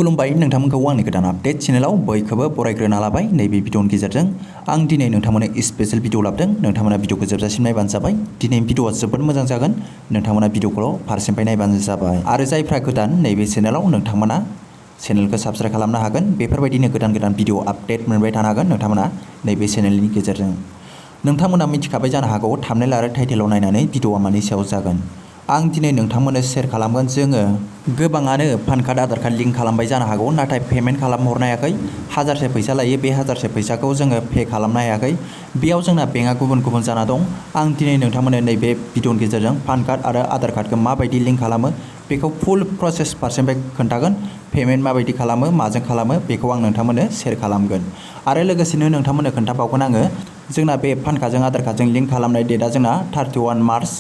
खुलुमबाय नोंथांमोनखौ आंनि गोदान आपडेट चेनेलाव बयखौबो बरायग्रोना लाबाय। नैबे भिडिअनि गेजेरजों आं दिनै नोंथांमोननो स्पेशल भिडिअ लाबोदों। नोंथांमोना भिडिअखौ जोबजासिम नायबानो जाबाय। दिनैनि भिडिअआ जोबोद मोजां जागोन। नोंथांमोना भिडिअखौ फारसेनिफ्राय नायबानो जाबाय। आरो जायफ्रा गोदान नैबे चेनेलाव नोंथांमोना चेनेलखौ साबस्क्राइब खालामनो हागोन। बेफोरबायदिनो गोदान गोदान भिडिअ आपडेट मोनबाय थानो हागोन नोंथांमोना नैबे चेनेलनि गेजेरजों। नोंथांमोना मिथिखाबाय जानो हागौ थाम्बनेल आरो टाइटेलाव नायनानै भिडिअआ मानि सायाव जागोन। आं दिनै नोंथांमोननो शेयार खालामगोन। जोङो गोबाङानो PAN card Aadhaar card link खालामबाय जानो हागौ, नाथाय पेमेन्ट खालामहरनो हायाखै। 1000से फैसा लायो, बे 1000से फैसाखौ जोङो पे खालामनो हायाखै। बेयाव जोंना बेंकआ गुबुन गुबुन जाना दं। आं दिनै नोंथांमोननो नैबे भिडिअनि गेजेरजों पान कार्ड आरो आधार कार्डखौ माबायदि लिंक खालामो बेखौ फुल प्रसेस फारसेनिफ्राय खोन्थागोन। पेमेन्ट माबायदि खालामो, माजों खालामो बेखौ आं नोंथांमोननो शेयार खालामगोन। आरो लोगोसेनो नोंथांमोननो खोन्थाबावगोन आङो जोंना बे पान कार्डजों आधार कार्डजों लिंक खालामनाय डेटआ जोंना 31 मार्च।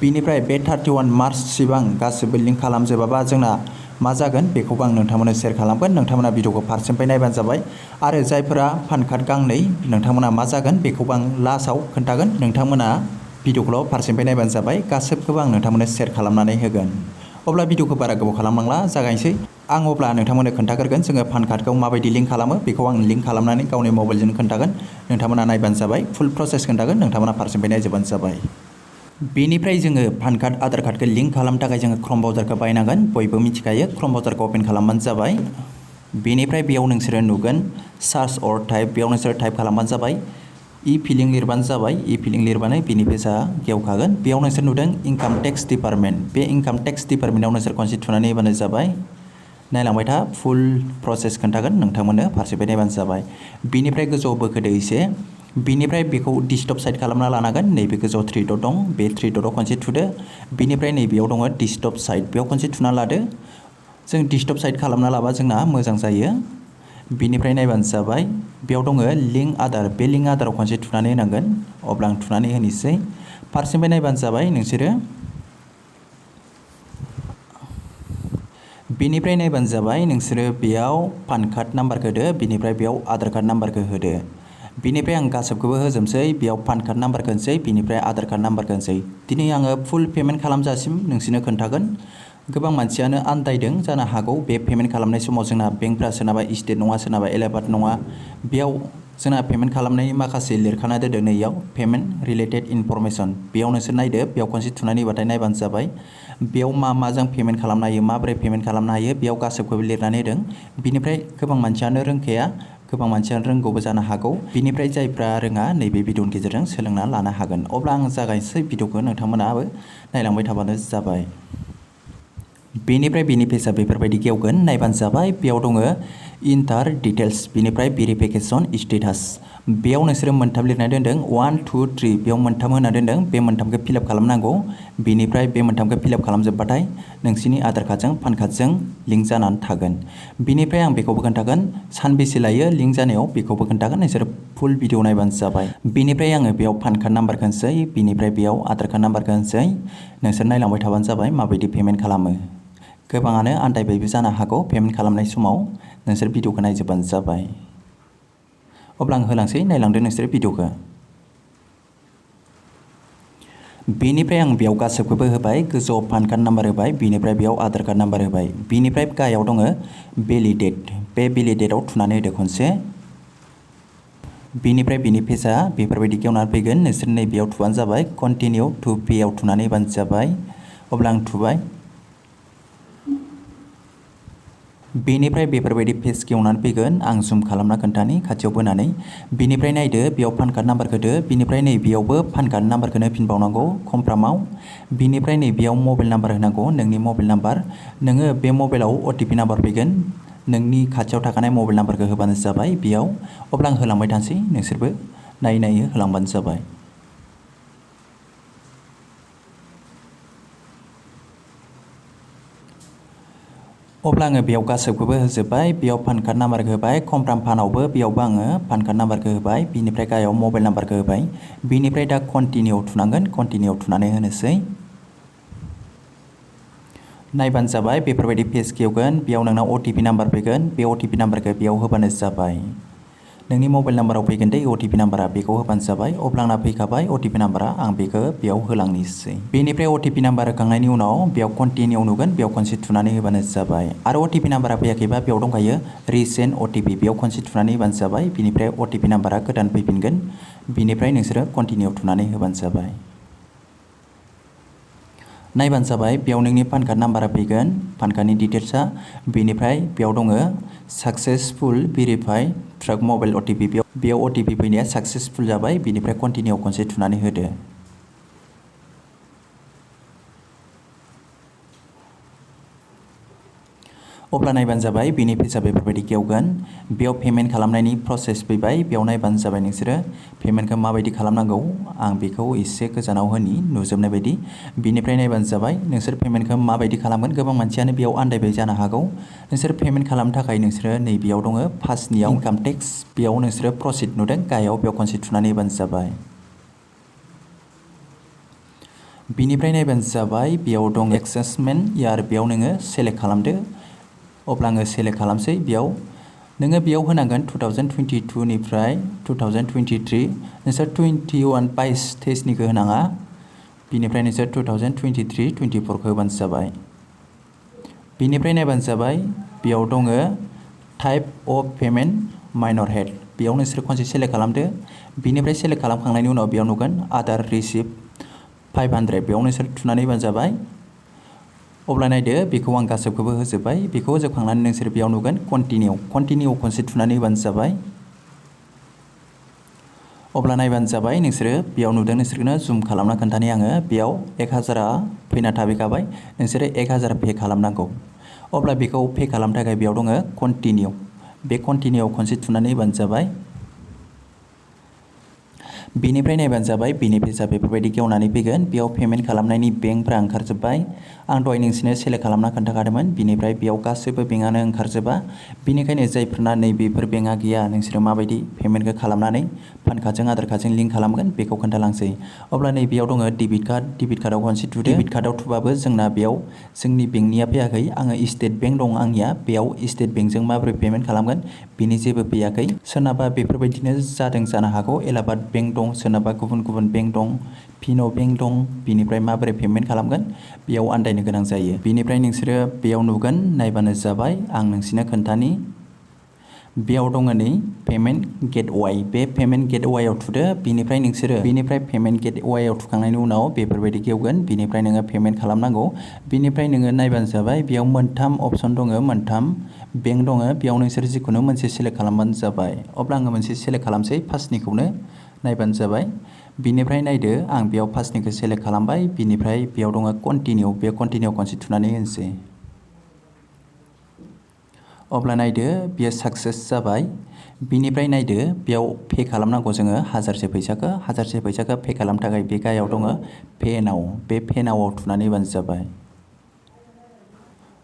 बिनिफ्राय बे 31 मार्च सिबां गासिबो लिंक खालामजोबाबा जोंना मा जागोन बेखौबो आं नोंथांमोननो शेयार खालामगोन। नोंथांमोना भिडिअखौ फारसेनिफ्राय नायबानो जाबाय। आरो जायफोरा पान कार्ड गांनै नोंथांमोना मा जागोन बेखौबो आं लास्टआव खोन्थागोन। नोंथांमोना भिडिअखौल' फारसेनिफ्राय नायबानो जाबाय। गासिबखौबो आं नोंथांमोननो शेयार खालामनानै होगोन। अब्ला भिडिअखौ बारा गोबाव खालामनांला, जागायनोसै। आं अब्ला नोंथांमोननो खोन्थाग्रोगोन जोङो पान कार्डखौ माबायदि लिंक खालामो बेखौ आं लिंक खालामनानै गावनि मबाइलजोंनो खोन्थागोन। नोंथांमोना नायबानो जाबाय, फुल प्रसेस खोन्थागोन। नोंथांमोना फारसेनिफ्राय नायजोबबानो जाबाय। बेनिफ्राय जोङो पान कार्ड आधार कार्डखौ लिंक खालामनो थाखाय जोङो क्रम ब्राउजारखौ बायनांगोन। बयबो मिथिखायो, क्रम ब्राउजारखौ अपेन खालामबानो जाबाय। बेनिफ्राय बेयाव नोंसोरो नुगोन सार्च अर टाइप, बेयाव नोंसोरो टाइप खालामबानो जाबाय। इ फिलिं लिरबानो जाबाय। इ फिलिं लिरबानो बिनि पेजआ गेवखागोन। बेयाव नोंसोर नुदों इनकाम टेक्स डिपार्टमेन्ट। बे इनकाम टेक्स डिपार्टमेन्टआव नोंसोर खनसे थुनानै होबानो जाबाय। नायलांबाय था, फुल प्रसेस खोन्थागोन नोंथांमोननो फारसेनिफ्राय नायबानो जाबाय। बिनिफ्राय गोजौआव बोखोदो एसे। बिनिफ्राय बेखौ डिस्कटप साइड खालामना लानांगोन। नैबे गोजौआव 3 डट दं, बे 3 डटआव खनसे थुदो। बिनिफ्राय नैबेयाव दङ डिस्कटप साइड, बेयाव खनसे थुना लादो। जों डिस्कटप साइड खालामना लाबा जोंना मोजां जायो। बिनिफ्राय नायबानो जाबाय। बेयाव दङ लिंक आधार, बे लिंक आधाराव खनसे थुनानै होनांगोन। अब्ला आं थुनानै होनोसै। फारसेनिफ्राय नायबानो जाबाय नोंसोरो। बेनिफ्राय नायबानो जाबाय नोंसोरो बेयाव पान कार्ड नाम्बारखौ होदो, बिनिफ्राय बेयाव आधार कार्ड नाम्बारखौ होदो। बिनिफ्राय आं गासैखौबो होजोबसै। बेयाव पान कार्ड नाम्बारखौ होनोसै, बिनिफ्राय आधार कार्ड नाम्बारखौ होनोसै। दिनै आङो फुल पेमेन्ट खालामजासिम नोंसोरनो खोन्थागोन। गोबां मानसियानो आन्दायदों जानो हागौ बे पेमेन्ट खालामनाय समाव जोंना बेंकफ्रा सोरनाबा स्टेट नङा, सोरनाबा एलाहाबाद नङा। बेयाव जोंना पेमेन्ट खालामनायनि माखासे लिरखाना दोनदों नैयाव पेमेन्ट रिलेटेड इनफरमेसन। बेयाव नोंसोर नायदो, बेयाव खनसे थुनानै होबाथाय नायबानो जाबाय। बेयाव मा जों पेमेन्ट खालामनो हायो, माबोरै पेमेन्ट खालामनो हायो बेयाव गासैखौबो लिरनानै होदों। बिनिफ्राय गोबां मानसियानो रोंखाया, गोबां मानसियानो रोंगौबो जानो हागौ। बिनिफ्राय जायफ्रा रोङा नैबे भिडिअनि गेजेरजों सोलोंना लानो हागोन। अब्ला आं जागायनोसै भिडिअखौ, नोंथांमोनाबो नायलांबाय थाबानो जाबाय। बेनिफ्राय बेनि पेजआ बेफोरबायदि गेवगोन, नायबानो जाबाय। बेयाव दङ इन्टार डिटेल्स, बेनिफ्राय भेरिफिकेसन स्टेटास। बेयाव नोंसोरो मोनथाम लिरनानै दोनदों 1 2 3, बेयाव मोनथाम होना दोनदों। बे मोनथामखौ फिलआप खालामनांगौ। बेनिफ्राय बे मोनथामखौ फिलआप खालामजोबबाथाय नोंसिनि आधार कार्डजों पान कार्डजों लिंक जानानै थागोन। बेनिफ्राय आं बेखौबो खोन्थागोन सानबेसे लायो लिंक जानायाव बेखौबो खोन्थागोन। नोंसोर फुल भिडिअ नायबानो जाबाय। बेनिफ्राय आङो बेयाव पान कार्ड नाम्बारखौ होनोसै, बेनिफ्राय बेयाव आधार कार्ड नाम्बारखौ होनोसै। नोंसोर नायलांबाय थाबानो जाबाय माबायदि पेमेन्ट खालामो। गोबाङानो आन्दायबायबो जानो हागौ पेमेन्ट खालामनाय समाव। नोंसोर भिडिअखौ नायजोबबानो जाबाय। अब्ला आं होलांसै, नायलांदो नोंसोर भिडिअखौ। बेनिफ्राय आं बेयाव गासैखौबो होबाय। गोजौआव पान कार्ड नाम्बार होबाय, बेनिफ्राय बेयाव आधार कार्ड नाम्बार होबाय। बेनिफ्राय गाहायाव दङ भेलिडेट, बे भेलिडेटआव थुनानै होदो खनसे। बेनिफ्राय बेनि पेजआ बेफोरबायदि गेवनानै फैगोन। नोंसोर नैबेयाव थुबानो जाबाय। कन्टिनिउ टु पेआव थुनानै होबानो जाबाय। अब्ला आं थुबाय। बेनिफ्राय बेफोरबायदि पेज गेवनानै फैगोन। आं जुम खालामना खोन्थानि खाथियाव बोनानै। बेनिफ्राय नायदो, बेयाव पान कार्ड नाम्बारखौ होदो। बेनिफ्राय नैबेयावबो पान कार्ड नाम्बारखौनो होफिनबावनांगौ कमफ्रामाव। बेनिफ्राय नैबेयाव मबाइल नाम्बार होनांगौ, नोंनि मबाइल नाम्बार। नोङो बे मबाइलाव अटिपि नाम्बार फैगोन, नोंनि खाथियाव थाखानाय मबाइल नाम्बारखौ होबानो जाबाय बेयाव। अब्ला आं होलांबाय थानोसै, नोंसोरबो नायै नायै होलांबानो जाबाय। अब्ला आङो बेयाव गासैखौबो होजोब्बाय। बेयाव पान कार्ड नाम्बारखौ होबाय, कमफ्राम फानावबो बेयावबो आङो पान कार्ड नाम्बारखौ होबाय। बेनिफ्राय गाहायाव मबाइल नाम्बारखौ होबाय। बेनिफ्राय दा कन्टिनिउआव थुनांगोन, कन्टिनिउआव थुनानै होनोसै। नायबानो जाबाय बेफोरबायदि पेज गेवगोन। बेयाव नोंनाव अटिपि नाम्बार फैगोन, बे अटिपि नाम्बारखौ बेयाव होबानो जाबाय। नोंनि मबाइल नाम्बाराव फैगोन दे OTP नाम्बारा बेखौ होबानो जाबाय। अब्ला आंना फैखाबाय OTP नाम्बारा, आं बेखौ बेयाव होलांनोसै। बेनिफ्राय OTP नाम्बार होखांनायनि उनाव बेयाव कन्टिनिउ नुगोन, बेयाव खनसे थुनानै होबानो जाबाय। आरो OTP नाम्बारा फैयाखैबा बेयाव दंखायो रिसेन्ट OTP, बेयाव खनसे थुनानै होबानो जाबाय। बिनिफ्राय OTP नाम्बारा गोदान फैफिनगोन, बिनिफ्राय नोंसोरो कन्टिनिउ थुनानै होबानो जाबाय। नायबानो जाबाय बेयाव नोंनि पान कार्ड नाम्बारा फैगोन, पान कार्डनि डिटेल्सआ। बेनिफ्राय बेयाव दङ successful verify truck mobile OTP, बेयाव OTP फैनाया साक्सेसफुल जाबाय। बिनिफ्राय कन्टिनिउ खनसे थुनानै होदो। अब्ला नायबानो जाबाय बेनि पेजआ बेफोरबायदि गेवगोन। बेयाव पेमेन्ट खालामनायनि प्रसेस फैबाय, बेयाव नायबानो जाबाय नोंसोरो पेमेन्टखौ माबायदि खालामनांगौ। आं बेखौ एसे गोजानाव होनि नुजोबनाय बायदि। बिनिफ्राय नायबानो जाबाय नोंसोर पेमेन्टखौ माबायदि खालामगोन। गोबां मानसियानो बेयाव आन्दायबाय जानो हागौ। नोंसोर पेमेन्ट खालामनो थाखाय नोंसोरो नैबेयाव दङ फार्स्टनियाव इनकाम टेक्स, बेयाव नोंसोरो प्रसिड नुदों गाहायाव, बेयाव खनसे थुनानै होबानो जाबाय। बिनिफ्राय नायबानो जाबाय बेयाव दं एसेसमेन्ट इयार, बेयाव नोङो सेलेक्ट खालामदो। अब्ला आङो सेलेक्ट खालामसै। बेयाव नोङो बेयाव होनांगोन 2022 निफ्राय 2023, नोंसोर 21-22-23निखौ होनाङा। बिनिफ्राय नोंसोर 2023-24खौ होबानो जाबाय। बिनिफ्राय नायबानो जाबाय बेयाव दङ type of payment minor head, बेयाव नोंसोर खनसे सेलेक्ट खालामदो। बिनिफ्राय सेलेक्ट खालामखांनायनि उनाव बेयाव नुगोन आदार रिसिप्ट 500, बेयाव नोंसोर थुनानै होबानो जाबाय। अब्ला नायदो बेखौ आं गासैखौबो होजोब्बाय। बेखौ होजोबखांनानै नोंसोर बेयाव नुगोन कन्टिनिउ खनसे थुनानै होबानो जाबाय। अब्ला नायबानो जाबाय नोंसोरो बेयाव नुदों, नोंसोरनो जुम खालामना खोन्थानि आङो। बेयाव 1000आ फैना थाफैखाबाय, नोंसोरो 1000 पे खालामनांगौ। अब्ला बेखौ पे खालामनो थाखाय बेयाव दङ कन्टिनिउ, बे कन्टिनिउआव खनसे थुनानै होबानो जाबाय। बेनिफ्राय नायबानो जाबाय बेनि पेजआ बेफोरबायदि गेवनानै फैगोन। बेयाव पेमेन्ट खालामनायनि बेंकफ्रा ओंखारजोब्बाय। आं दहाय नोंसोरनो सेलेक्ट खालामना खोन्थाखादोंमोन। बिनिफ्राय बेयाव गासैबो बेंकआनो ओंखारजोबा, बेनिखायनो जायफोरना नैबेफोर बेंकआ गैया नोंसोरो माबायदि पेमेन्टखौ खालामनानै पान कार्डजों आधार कार्डजों लिंक खालामगोन बेखौ खोन्थालांसै। अब्ला नैबेयाव दङ डेबिट कार्डआव खनसे थुदो। डेबिट कार्डआव थुबाबो जोंना बेयाव जोंनि बेंकनिया फैयाखै। आङो स्टेट बेंक दं आंनिया, बेयाव स्टेट बेंकजों माबोरै पेमेन्ट खालामगोन बेनि जेबो फैयाखै। सोरनाबा बेफोरबायदिनो जादों जानो हागौ, एलाहाबाद बेंक दं, सोरनाबा गुबुन गुबुन बेंक दं, फिन' बेंक दं। बिनिफ्राय माबोरै पेमेन्ट खालामगोन बेयाव आन्दायनो गोनां जायो। बिनिफ्राय नोंसोरो बेयाव नुगोन, नायबानो जाबाय। आं नोंसोरनो खोन्थानि, बेयाव दङ नै पेमेन्ट गेटवे, बे पेमेन्ट गेटवेआव थुदो। बिनिफ्राय नोंसोरो पेमेन्ट गेटवेआव थुखांनायनि उनाव बेफोरबायदि गेवगोन। बिनिफ्राय नोङो पेमेन्ट खालामनांगौ। बिनिफ्राय नोङो नायबानो जाबाय बेयाव मोनथाम अपसन दङ, मोनथाम बेंक दङ, बेयाव नोंसोर जिखुनु मोनसे सेलेक्ट खालामबानो जाबाय। अब्ला आङो मोनसे सेलेक्ट खालामसै, फार्स्टनिखौनो। नायबानो जाबाय। बिनिफ्राय नायदो आं बेयाव फार्स्टनिखौ सेलेक्ट खालामबाय। बिनिफ्राय बेयाव दङ कन्टिनिउ, बे कन्टिनिउ खनसे थुनानै होनोसै। अब्ला नायदो बेयो साक्सेस जाबाय। बिनिफ्राय नायदो बेयाव पे खालामनांगौ जोङो 1000 फैसाखौ पे खालामनो थाखाय बे गाहायाव दङ पे नाउ, बे पे नाउआव थुनानै होबानो जाबाय।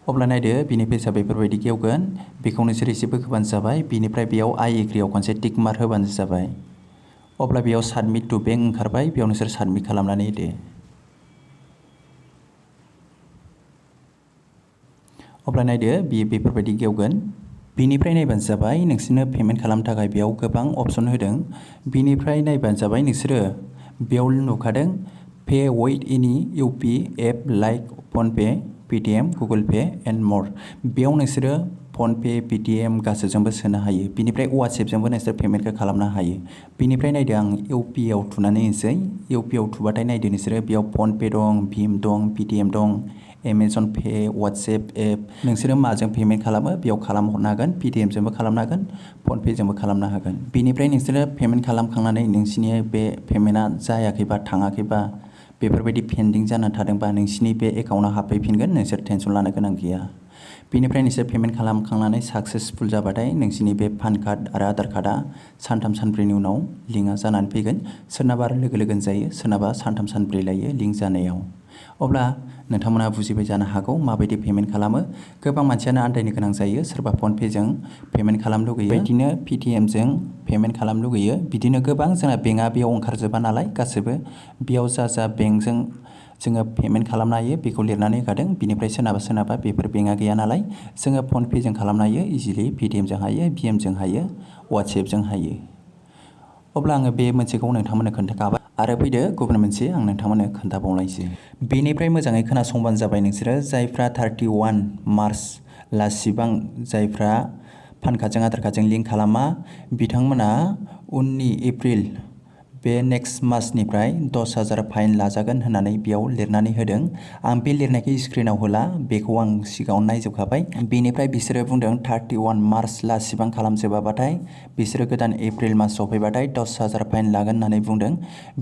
अब्ला नायदो बिनि पेजआ बेफोरबायदि गेवगोन। बेखौ नोंसोर एसे बोखोबानो जाबाय। बिनिफ्राय बेयाव आइ एग्रियाव खनसे टिक मार्क होबानो जाबाय। अब्ला बेयाव साबमिट टु बेंक ओंखारबाय, बेयाव नोंसोर साबमिट खालामनानै होदो। अब्ला नायदो बियो बेफोरबायदि गेवगोन। बिनिफ्राय नायबानो जाबाय नोंसोरनो पेमेन्ट खालामनो थाखाय बेयाव गोबां अपसन होदों। बिनिफ्राय नायबानो जाबाय नोंसोरो बेयाव नुखादों pay with any UPI app like PhonePe, Paytm, Google Pay and more. बेयाव नोंसोरो फनपे, पेटिएम गासैजोंबो सोनो हायो। बिनिफ्राय वाट्सएपजोंबो नोंसोर पेमेन्टखौ खालामनो हायो। बिनिफ्राय नायदो आं इउपिआइआव थुनानै होनोसै। इउपिआइआव थुबाथाय नायदो नोंसोरो बेयाव फनपे दं, भीम दं, पेटिएम दं, एमाजन पे, वाट्सएप एप, नोंसोरो माजों पेमेन्ट खालामो बेयाव खालामहरनो हागोन। पेटिएमजोंबो खालामनो हागोन, फनपेजोंबो खालामनो हागोन। बिनिफ्राय नोंसोरो पेमेन्ट खालामखांनानै नोंसिनि बे पेमेन्टआ जायाखैबा, थाङाखैबा, बेफोरबायदि पेन्डिं जाना थादोंबा नोंसिनि बे एकाउन्टआव हाबफैफिनगोन, नोंसोर टेनसन लानो गोनां गैया। बिनिफ्राय नोंसोर पेमेन्ट खालामखांनानै साक्सेसफुल जाबाथाय नोंसिनि बे पान कार्ड आरो आधार कार्डआ 3-3 सानब्रैनि उनाव लिंकआ जानानै फैगोन। सोरनाबा आरो लोगो लोगोनो जायो, सोरनाबा 3-3 सानब्रै लायो लिंक जानायाव। अब्ला नोंथांमोना बुजिबाय जानो हागौ माबायदि पेमेन्ट खालामो। गोबां मानसियानो आन्दायनो गोनां जायो, सोरबा फनपेजों पेमेन्ट खालामनो लुगैयो, बिदिनो पेटिएमजों पेमेन्ट खालामनो लुगैयो। बिदिनो गोबां जोंना बेंकआ बेयाव ओंखारजोबा नालाय गासैबो, बेयाव जा बेंकजों जोङो पेमेन्ट खालामनो हायो बेखौ लिरनानै होखादों। बिनिफ्राय सोरनाबा बेफोर बेंकआ गैया नालाय जोङो फनपेजों खालामनो हायो इजिलि, पेटिएमजों हायो, भिएमजों हायो, वाट्सएपजों हायो। अब्ला आङो बे मोनसेखौ नोंथांमोननो खोन्थाखाबाय आरो फैदो गुबुन मोनसे आं नोंथांमोननो खोन्थाबावलायसै। बेनिफ्राय मोजाङै खोनासंबानो जाबाय नोंसोरो जायफ्रा 31 मार्च लासिबां जायफ्रा पान कार्डजों आधार कार्डजों लिंक खालामा बिथांमोना उननि एप्रिल बे नेक्स्ट मासनिफ्राय 10,000 फाइन लाजागोन होननानै बेयाव लिरनानै होदों। आं बे लिरनायखौ स्क्रिनाव होला, बेखौ आं सिगाङाव नायजोबखाबाय। बेनिफ्राय बिसोरो बुंदों 31 मार्च लासिबां खालामजोबाबाथाय बिसोरो गोदान एप्रिल मास सफैबाथाय 10,000 फाइन लागोन होननानै बुंदों।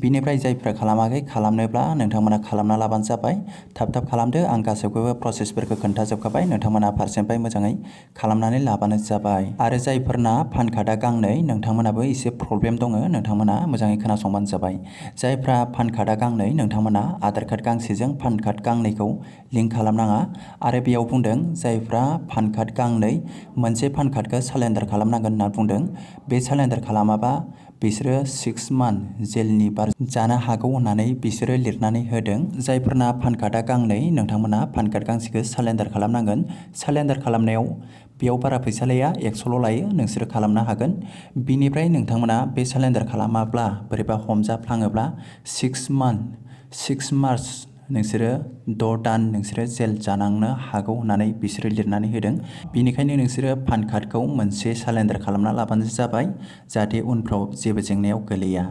बिनिफ्राय जायफ्रा खालामाखै खालामनोब्ला नोंथांमोना खालामना लाबानो जाबाय। थाब खालामदो, आं गासैखौबो प्रसेसफोरखौ खोन्थाजोबखाबाय, नोंथांमोना फारसेनिफ्राय मोजाङै खालामनानै लाबानो जाबाय। आरो जायफोरना पान कार्डआ गांनै नोंथांमोनाबो एसे प्रब्लेम दङ, नोंथांमोना मोजाङै खोनासंबानो जाबाय। जायफ्रा पान कार्डआ गांनै नोंथांमोना आधार कार्ड गांसेजों पान कार्ड गांनैखौ लिंक खालामनाङा। आरो बेयाव बुंदों जायफ्रा पान कार्ड गांनै मोनसे पान कार्डखौ सालेन्डार खालामनांगोन होनना बुंदों। बे सालेन्डार खालामाबा बिसोरो 6 मान्थ जेलनि बार जानो हागौ होननानै बिसोरो लिरनानै होदों। जायफोरना पान कार्डआ गांनै नोंथांमोना पान कार्ड गांसेखौ सालेन्डार खालामनांगोन। सालेन्डार खालामनायाव बेयाव बारा फैसा लाया, 100ल' लायो, नोंसोरो खालामनो हागोन। बिनिफ्राय नोंथांमोना बे सालेन्डार खालामाब्ला बोरैबा हमजाफ्लाङोब्ला 6 मार्च नोंसोरो 6 दान नोंसोरो जेल जानांनो हागौ होननानै बिसोरो लिरनानै होदों। बिनिखायनो नोंसोरो पान कार्डखौ मोनसे सालेन्डार खालामना लाबानो जाबाय, जाहाथे उनफ्राव जेबो जेंनायाव गोलैया।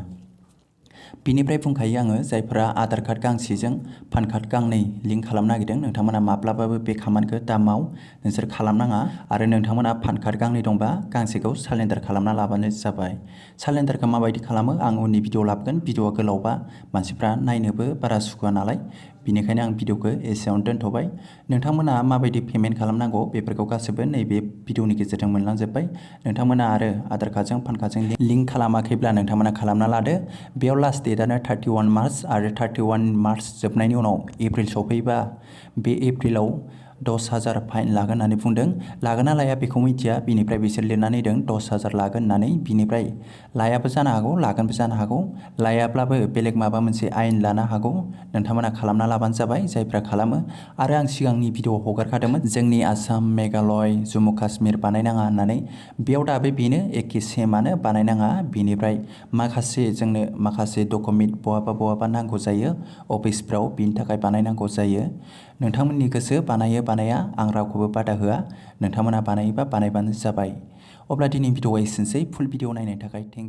बिनिफ्राय बुंखायो आङो जायफोरा आधार कार्ड गांसेजों पान कार्ड गांनै लिंक खालामनो नागिरदों नोंथांमोना माब्लाबाबो बे खामानिखौ दा माव, नोंसोर खालामनाङा। आरो नोंथांमोना पान कार्ड गांनै दंबा गांसेखौ सालेन्डार खालामना लाबानो जाबाय। सालेन्डारखौ माबायदि खालामो आं उननि भिडिअ लाबोगोन, भिडिअआ गोलावबा मानसिफ्रा नायनोबो बारा सुखुवा नालाय, बेनिखायनो आं भिडिअखौ एसेयावनो दोनथ'बाय। नोंथांमोना माबायदि पेमेन्ट खालामनांगौ बेफोरखौ गासैबो नैबे भिडिअनि गेजेरजों मोनलांजोब्बाय। नोंथांमोना आरो आधार कार्डजों पान कार्डजों लिंक खालामाखैब्ला नोंथांमोना खालामना लादो। बेयाव लास्ट डेटआनो 31 मार्च आरो 31 मार्च जोबनायनि उनाव एप्रिल सफैबा बे एप्रिलाव 10,000 फाइन लागोन होननानै बुंदों। लागोन ना लाया बेखौ मिथिया, बिनिफ्राय बिसोर लिरनानै होदों 10,000 लागोन होननानै। बिनिफ्राय लायाबो जानो हागौ, लागोनबो जानो हागौ, लायाब्लाबो बेलेग माबा मोनसे आयेन लानो हागौ। नोंथांमोना खालामना लाबानो जाबाय जायफ्रा खालामो। आरो आं सिगांनि भिडिअ हगारखादोंमोन जोंनि आसाम, मेघालय, जम्मु काश्मीर बानायनाङा होननानै। बेयाव दाबो बेनो एखे सेमानो, बानायनाङा। बेनिफ्राय जोंनो माखासे डकुमेन्ट बहाबा नांगौ जायो अफिसफ्राव, बिनि थाखाय बानायनांगौ जायो। नोंथांमोननि गोसो बानायो बानाया, आं रावखौबो बादा होआ, नोंथांमोना बानायोबा बानायबानो जाबाय। अब्ला दिनै भिडिअआ एसेनोसै। फुल भिडिअ नायनायनि थाखाय थेंक इउ।